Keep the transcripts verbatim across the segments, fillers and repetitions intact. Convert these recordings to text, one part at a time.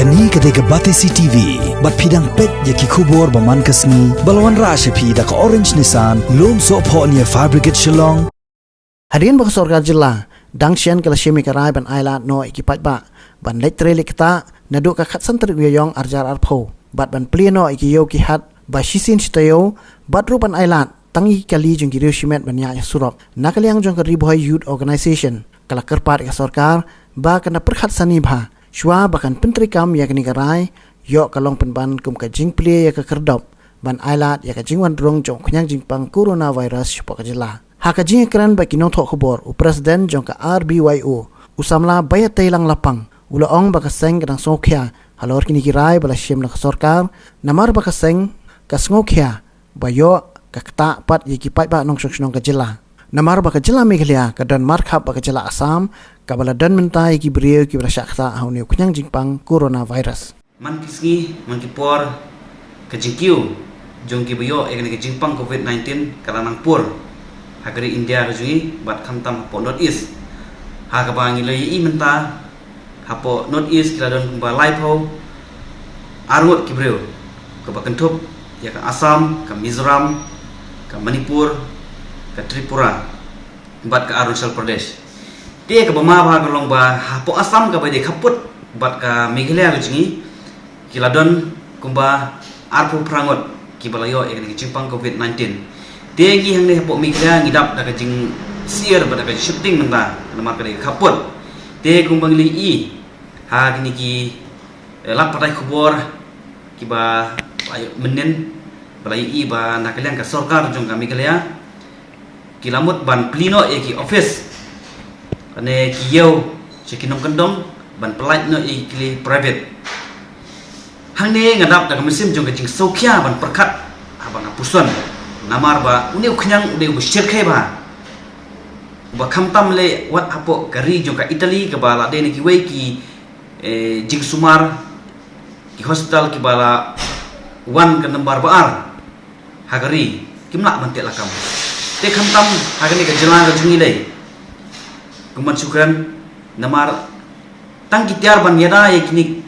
Kane ka dei ka Batesi T V, bad phi dang peit ïa ki khubor ba man ka sngi, ba la wanrah sha phi da ka Orange Nissan, Lumsohphoh near Fire Brigade Shillong. Hadien ba ka sorkar jylla dang shen ka la shim ïa ka rai ban ailad noh ïa ki paidbah ban leit trei leit ktah naduh ka khatsan tarik u Ïaïong arhajar arphew, bad ban plie noh ïa ki ïew ki hat ba shisien shi taïew, bad ruh ban ailad tang ïa ki kali jong ki riew shimet ban ïaid ha surok. Na ka liang jong ka Ri Bhoi Youth Organisation, ka la kyrpad ïa ka sorkar ba kan da pyrkhat sani bha shuwa ba kan pyntreikam ïa kane ka rai, ïoh ka long pynban kum ka jingplie ïa ka khyrdop ban ailad ïa ka jingwan rung jong u khñiang jingpang coronavirus shapoh ka jylla. Ha ka jingïakren bad ki nongthoh khubor, u President jong ka R B Y O, u samla Baiateilang Lapang, u la ong ba ka seng ka dang sngewkhia halor kine ki rai ba la shim na ka sorkar, namar ba ka seng ka sngewkhia ba ïoh ka ktah pat ïa ki paidbah nongshong shnong ka jylla, namar ba ka jylla Meghalaya ka don markhap bad ka jylla Assam, kaba la don mynta ïa ki briew kiba la shah ktah ha une u khñiang jingpang coronavirus. Man ki sngi, man ki por, ka jingkiew jong kiba ïoh ïa kane ka jingpang covid nineteen ka la nang pur ha ka ri India ka jong ngi, bad khamtam hapoh North East. Ha kaba ngi la ïohi mynta, hapoh North East ki la don kumba laiphew arngut ki briew, kaba kynthup ïa ka Assam, ka Mizoram, ka Manipur, ka Tripura, bad ka Arunachal Pradesh. Te kaba ma bha ka long ba hapoh Assam kaba dei khappud bad ka Meghalaya ka jong ngi, ki la don kumba arphew phra ngut kiba la ïoh ïa kane ka jingpang covid nineteen. Te ngi hangne hapoh Meghalaya ngi dap da ka jingsyier bad da ka jingsheptieng mynta, namar ka dei khappud. Te kumba ngi la ïohi ha kine ki, eh, lad pathai khubor kiba la ïoh mynnin, ba la ïohi ba na ka liang ka sorkar jong ka Meghalaya ki la mut ban plie noh ïa ki office, lane ki ïew sha ki nongkyndong, ban pyllait noh ïa ki kali private. Hangne nga dap da ka mynsiem jong ka jingsngewkhia ban pyrkhat, haba nga puson, namar ba une u khñiang u dei uba shyrkhei bha, uba khamtam leh wat hapoh ka ri jong ka Italy, kaba la dei na kiwei ki, eh, jingsumar, ki hospital kiba la wan ka nambar ba ar ha ka ri, kim lah ban teh lakam. Te khamtam ha kane ka jylla ka jong ngi lei, kumban shu kren, namar tang ki tiar ban ïada ïa kine,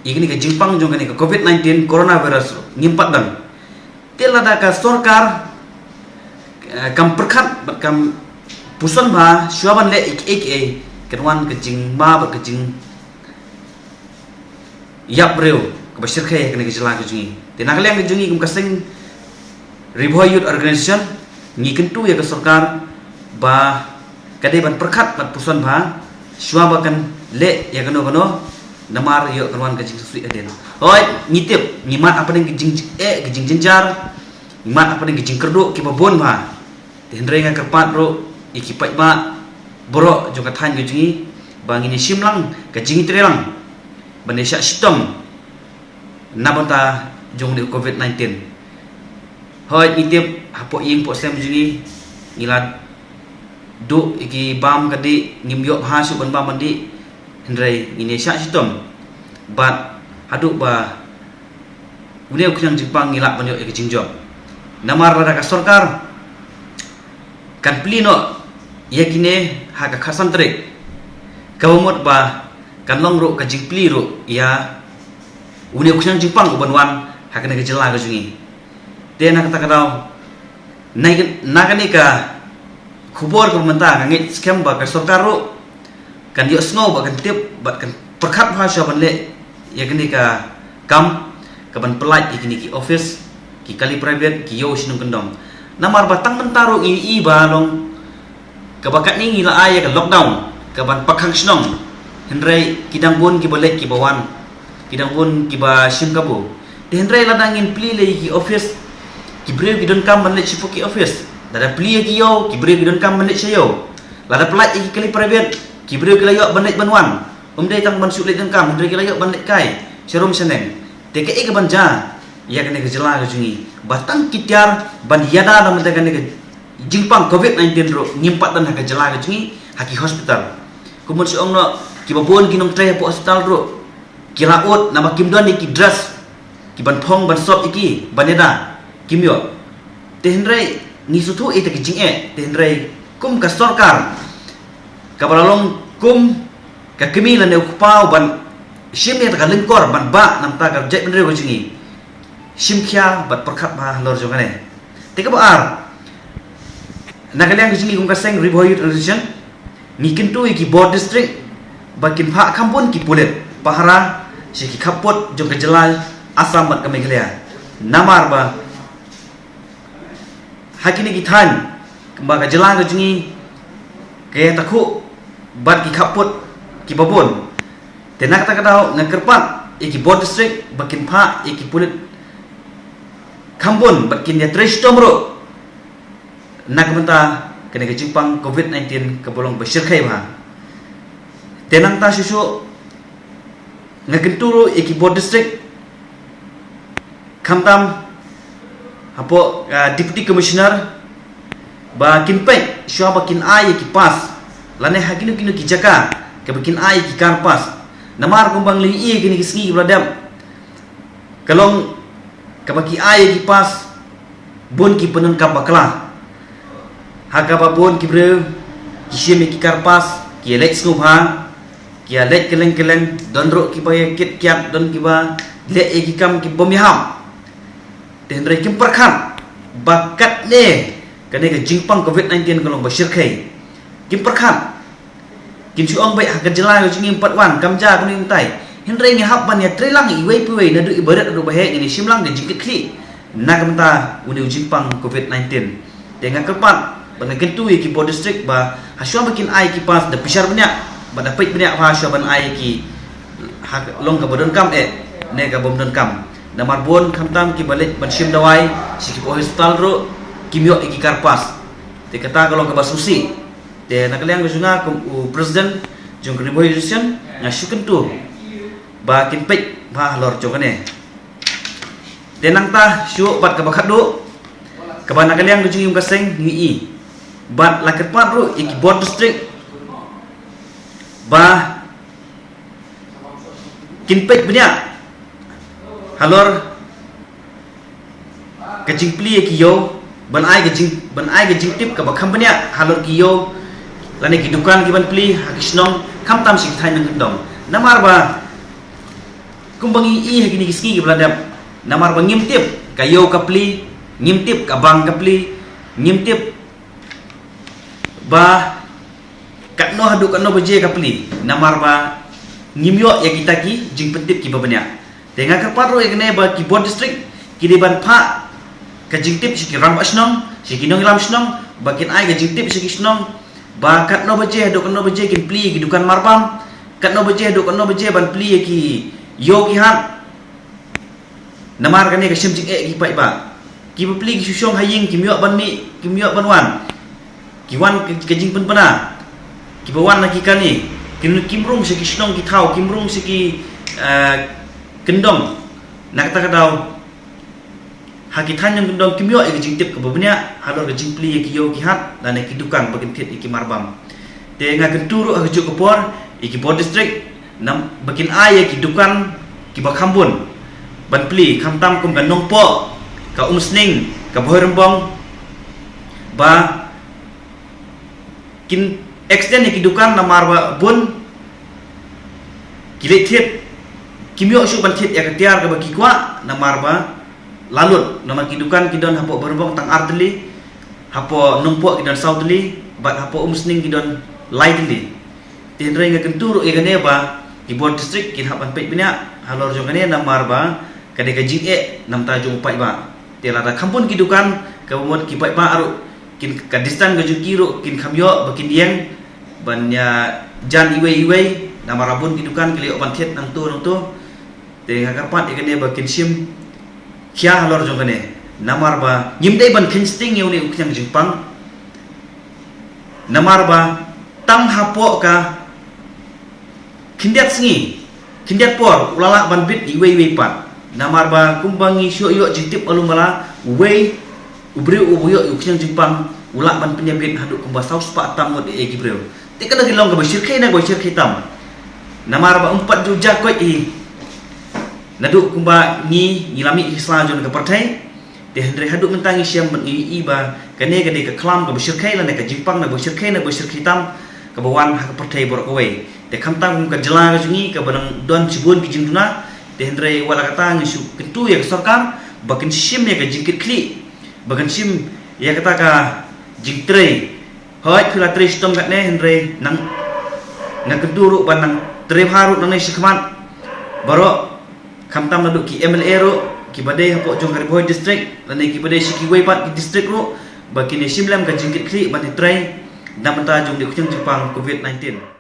ïa kine ka jingpang jong kane ka covid nineteen coronavirus ngim pat don. Te lada ka sorkar, eh, kam pyrkhat bad kam puson bha shuwa ban leh ïa kiei kiei, kan wan ka jingma bad ka jing ïap briew kaba shyrkhei ha kane ka jylla ka jong ngi. Te na ka liang ka jong ngi kum ka seng Ri Bhoi Youth Organisation, ngi kyntu ïa ka sorkar ba ka dei ban pyrkhat bad puson bha shuwa ba kan leh ïa kano kano, namar ïoh kan wan ka jingsngewsih hadien. Hooid, ngi tip, ngi mad hapdeng ka jing, eh, ka jingjynjar, ngi mad hapdeng ka jingkyrduh kiba bun bha. Te hynrei nga kyrpad ruh ïa ki paidbah baroh jong ka thaiñ ka jong ngi ba ngin ïa shim lang ka jingïatreilang ban ïa shah shitom na bynta jong une u covid nineteen. Hooid, ngi tip hapoh ïing poh sem jong ngi, ngi la duh ïa ki bam ka dih, ngim ïoh bha shuh ban bam ban dih. Hynrei ngin ïa shah shitom bad haduh ba une u khñiang jingpang ngi lah ban ïoh ïa ka jingjop. Namar lada ka sorkar kan plie noh ïa kine ha ka khatsan tarik, kaba mut ba kan long ruh ka jingplie ruh ïa une u khñiang jingpang uban wan ha kane ka jylla ka jong ngi. Te na kata ka daw, na, na kane ka khubor kaba mynta nga ngeit skhem ba ka sorkar ruh kan ïohsngew bad kan tip bad kan pyrkhat bha shuwa ban leh ïa kane ka kam kaban pyllait ïa kine ki office, ki kali private, ki ïew shnong kyndong. Namar ba tang mynta ruh ngi ïohi ba long kaba katne ngi la ai ïa ka lockdown kaban pakhang shnong. Hynrei ki dang bun kiba leit kiba wan, ki dang bun kiba shim kabu. Te hynrei lada ngin plie lei ki office, ki briew ki donkam ban leit shapoh ki office. Lada plie ki ïew, ki briew ki donkam ban leit sha ïew. Lada pyllait ïa ki kali private, ki briew ki la ïoh ban leit ban wan. Ym dei tang ban shu leit donkam, hynrei ki la ïoh ban leit kai sharum shaneng. Te kaei kaban jia ïa kane ka jylla ka jong ngi ba tang ki tiar ban ïada na bynta kane ka jingpang covid nineteen ruh ngim pat don ha ka jylla ka jong ngi, ha ki hospital. Kumban shu ong noh, kiba bun ki nongtrei hapoh hospital ruh ki la ud namar kim don ïa ki dress kiban phong ban sop ïa ki ban ïada, kim ïoh. Te hynrei ngi sngewthuh ïa kata ka jingeh, te hynrei kum ka sorkar kaba la long kum ka kmie lane u kpa uban shim ïa ka lyngkor ban bah namar ka jaitbynriew ka jong ngi. Shim khia bad pyrkhat bha halor jong kane. Te kaba ar, na ka liang ka jong ngi kum ka seng Ri Bhoi Youth Organisation, ngi kyntu ïa ki bor district ba kin phah kham bun ki pulit pahara sha ki khappud jong ka jylla Assam bad ka Meghalaya. Namar ba ha kine ki thaiñ kumba ka jylla ka jong ngi ka ïatakhuh bad ki khappud kiba bun. Te na kata ka daw nga kyrpad ïa ki bor district ba kin phah ïa ki pulit kham bun bad kin ïatrei shitom ruh na ka bynta kane ka jingpang covid nineteen kaba long ba shyrkhei bha. Te nangta shuh shuh nga kyntu ruh ïa ki bor district, khamtam hapoh, ah, Deputy Commissioner, ba kin peit shuwa ba kin ai ïa ki pass lane ha kino kino ki jaka kaba kin ai ïa ki car pass. Namar kumba ngi la ïohi kine ki sngi kiba la dep, ka long kaba ki ai ïa ki pass bun ki pyndonkam bakla. Ha kaba bun ki briew ki shim ïa ki car pass, ki ïaleit sngewbha, ki ïaleit kylleng kylleng, don ruh kiba ïakit kiad, don kiba leh ïa ki kam ki bym ïahap. Te hynrei kim pyrkhat ba katne kane ka jingpang covid nineteen ka long ba shyrkhei. Kim pyrkhat. Kin shu ong beit ha ka jylla ka jong ngi ym pat wan, kam jia kano kano tai. Hynrei ngi hap ban ïatreilang iwei pa iwei, naduh i barit haduh baheh, ngin ïashim lang ka jingkitkhlieh na ka bynta une u jingpang covid nineteen. Te nga kyrpad bad nga kyntu ïa ki bor district ba ha shuwa ba kin ai ki pass, da pyrshah bniah bad da peit bniah ha shuwa ban ai ki, ha long kaba donkam eh ne kaba ym donkam. Namar bun khamtam kiba leit ban shim dawai sha ki hospital ruh kim ïoh ïa ki car pass. Te kata ka long kaba sngewsih. Te na ka liang ka jong nga kum u president jong ka Ri Bhoi Youth Organisation, nga shu kyntu ba kin peit bha halor jong kane. Te nangta shuh bad kaba khatduh, kaba na ka liang ka jong ngi kum ka seng ngi i bad la kyrpad ruh ïa ki bor district ba kin peit bniah halor ka jingplie ki ïew, ban ai ka jing, ban ai ka jingtip kaba kham bniah halor ki ïew lane ki dukan ki ban plie ha ki shnong, khamtam sha ki thaiñ nongkyndong. Namar ba kumba ngi i ha kine ki sngi kiba la dep, namar ba ngim tip ka ïew ka plie, ngim tip ka bank ka plie, ngim tip ba katno haduh katno baje ka plie, namar ba ngim ïoh ïa kita ki jingpyntip kiba bniah. Te nga kyrpad ruh ïa kane ba ki bor district ki dei ban phah ka jingtip sha ki rangbah shnong, sha ki nongïalam shnong, ba kin ai ka jingtip sha ki shnong ba katno baje haduh katno baje kin plie ïa ki dukan marbam, katno baje haduh katno baje ban plie ïa ki ïew ki hat. Namar kane ka shem jingeh ki paidbah. Kiba plie ki shu shong ha ïing, kim ïoh ban mih, kim ïoh ban wan. Ki wan ka, ka jingpynbna. Kiba wan na ki kane, kim, kim rung sha ki shnong ki thaw, kim rung sha ki, eh, kyndong. Na kata ka daw, ha ki thaiñ nongkyndong kim ïoh ïa ka jingtip kaba bniah halor ka jingplie ïa ki ïew ki hat lane ki dukan ba kin thied ïa ki marbam. Te nga kyntu ruh ha kajuh ka por ïa ki bor district, nam, ba kin ai ïa ki dukan kiba kham bun ban plie, khamtam kum ka Nongpoh, ka Umsning, ka Bhoirymbong, ba kin extend ïa ki dukan namar ba bun ki leit thied, kim ïoh shuh ban thied ïa ka tiar kaba ki kwah namar ba la lut, namar ki dukan ki don hapoh Bhoirymbong tang ar tylli, hapoh Nongpoh ki don saw tylli, bad hapoh Umsning ki don lai tylli. Te hynrei nga kyntu ruh ïa kane ba ki bor district kin hap ban peit bniah halor jong kane namar ba ka dei ka jingeh na bynta jong u paidbah. Te lada kham bun ki dukan, kaba mut ki paidbah ruh kin, ka distance ka jong ki ruh kin kham ïoh ba kin ïeng ban ïajan iwei iwei, namar ba bun ki dukan ki la ïoh ban thied nangto nangto. Te nga kyrpad ïa kane ba kin shim khia halor jong kane, namar ba ngim dei ban kheiñ sting ïa une u khñiang jingpang. Namar ba tang hapoh ka khyndiat sngi, khyndiat por, u la lah ban bit iwei iwei pat. Namar ba kumba ngi shu ïoh jingtip malu mala, uwei u briew uba ïoh ïa u khñiang jingpang u lah ban pynïabit haduh kumba saw spah tam ngut ïa ki briew. Te kane ka long kaba shyrkhei na kaba shyrkhei tam. Namar ba um pat ju jia koit hi. Naduh kumba ngi, ngi la mih hi sla jong ka pyrthei. Te hynrei haduh mynta ngi shem bad ngi i ba kane ka dei ka khlam kaba shyrkhei lane ka jingpang na kaba shyrkhei na kaba shyrkhei tam kaba wan ha ka pyrthei baroh kawei. Te khamtam kum ka jylla ka jong ngi kaba nang don shibun ki jingduna, te hynrei wat la katta ngi shu kyntu ïa ka sorkar ba kan shim ïa ka jingkitkhlieh, ba kan shim ïa kata ka jingtrei. Hooid phi la trei shitom katne hynrei nang, nga kyntu ruh ban nang trei bha ruh nangne shakhmat baroh, khamtam naduh ki M L A ruh kiba dei hapoh jong ka Ri Bhoi District lane kiba dei sha kiwei pat ki district ruh, ba kin ïa shim lem ka jingkitkhlieh ban ïa trei na bynta jong ka jingpang covid nineteen.